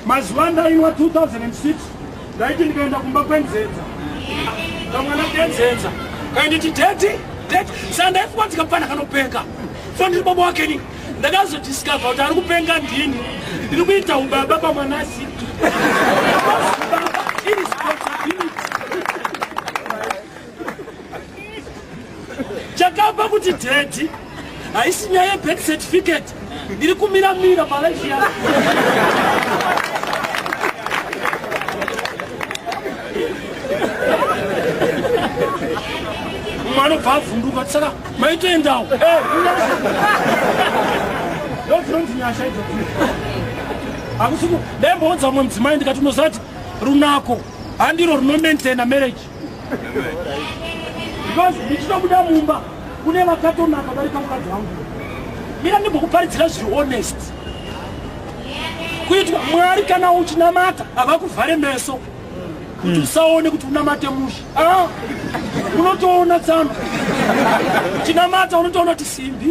Mazuva ndainwa 2006 ndaiti ndikaenda kumba kwenzenza kamwana kenzenza kainditi daddy, daddy. Saka ndaifunga kuti kapana kanopenga, so ndiri baba wake ni ndakazodiscover kuti ari kupenga ndini, ndiri kuita ubaba pamwana asiri. Baba irresponsibility. Chakapa kuti daddy haisi nyaya yebirth certificate, ndiri kumiramira palife yako. Mumwe anobva avhunduka, saka maitoendawo? Ndodzinonzi nyasha idzodzo. Hakusiku ndaimboudza mumwe mudzimai ndikati, unoziva kuti runako handiro runomaintaina marriage, because ndichitobuda mumba kune vakatonaka darika mukadzi wangu. Mira ndimbokuparidzira zviri honest. Kuitwa Mwari, kana uchinamata havakuvhare meso kuti usaone kuti unamate mushe. Ah, unotoona tsano uchinamata, unotoona kuti simbi.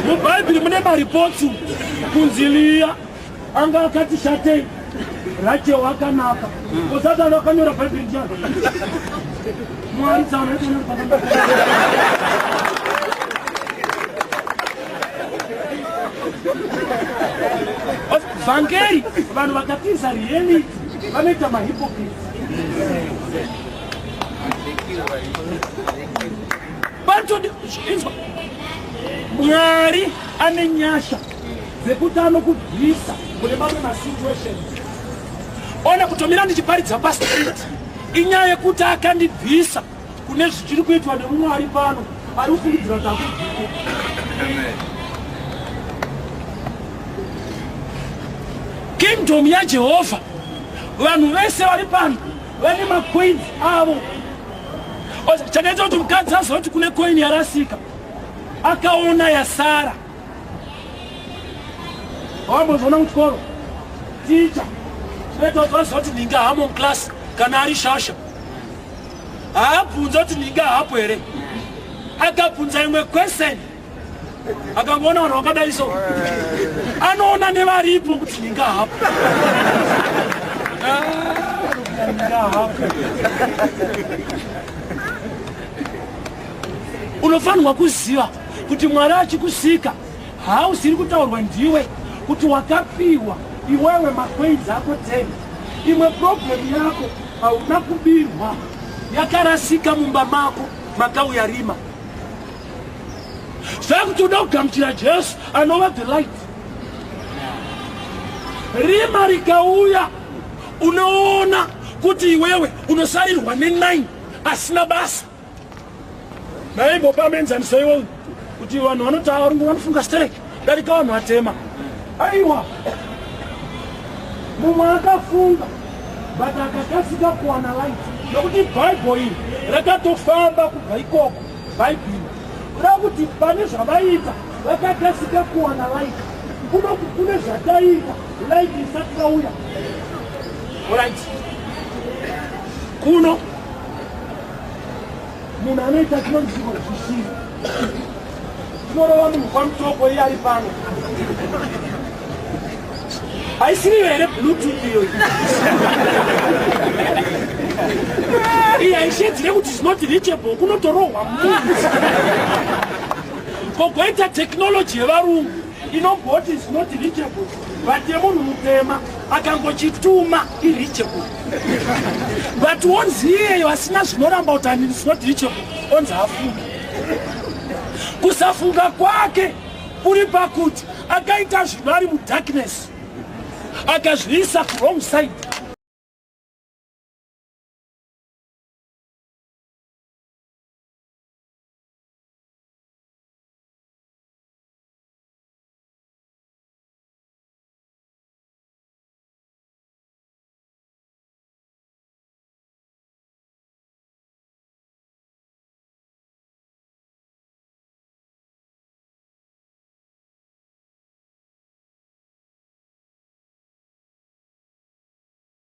Mubhaibheri mune maripotsi kunzi Liya anga akati shatei, Rachel akanaka. Osatani akanyora Bhaibheri ndiani? Mwari. Tsano. Vhangeri, vanhu vakatiza reality vanoita mahypocrites. Panotodi inzwa, Mwari ane nyasha dzekuti anokubvisa kune mamwe masituations. Ona, kutomira ndichiparidza pastreet inyaya yekuti akandibvisa kune zvichiri kuitwa nemumwe ari pano ari kufungidzira kuti akubviko. Kingdom yaJehovha, vanhu vese vari pano vane macoins avo. Chakaita kuti mukadzi azoti kune coin yarasika, akaona yasara. Wambozoona kuchikoro ticha chinoita kuti vazoti ninga hamo muclass, kana ari shasha haabvunza kuti ninga hapo here. Akabvunza imwe question, akangoona vanhu vakadai so, anoona nevaripo kuti ninga hapo. Ah, ninga hapo. Unofanirwa kuziva kuti Mwari achikusika, hausiri kutaurwa ndiwe kuti wakapiwa iwewe macoins ako 10. Imwe problem yako, hauna kubirwa, yakarasika mumba mako makauya rima. Zvakuti uda kugamuchira Jesu anova the light. Rima rikauya, unoona kuti iwewe unosarirwa ne9 asina basa. Naimbopa muenzaniso iwoyu kuti vanhu vanoti varungu vanofunga stereki darika vanhu vatema. Aiwa, mumwe akafunga but akakasika kuwana light, nokuti Bhaibheri iri rakatofamba kubva ikoko. Bhaibheri kuda kuti pane zvavaita, vakakasika kuwana light. Kunoku kune zvataita light isati yauya. Alright, kuno munhu anoita chinonziko zvishiri chinorova munhu kwamutoko, iye ari pano. Haisiriyo here Bluetooth iyoyi? Iyi haishedzire kuti is not reachable. Kunotorohwa munhu, kogoita technology yevarungu inomboti is not reachable, but yemunhu mutema akangochituma ireachable. But onzi iyeyo asina zvinoramba kuti ani is not reachable, onzi afunga. Kusafunga kwake kuri pakuti akaita zvinhu ari mudarkness, akazviisa kuwrong side.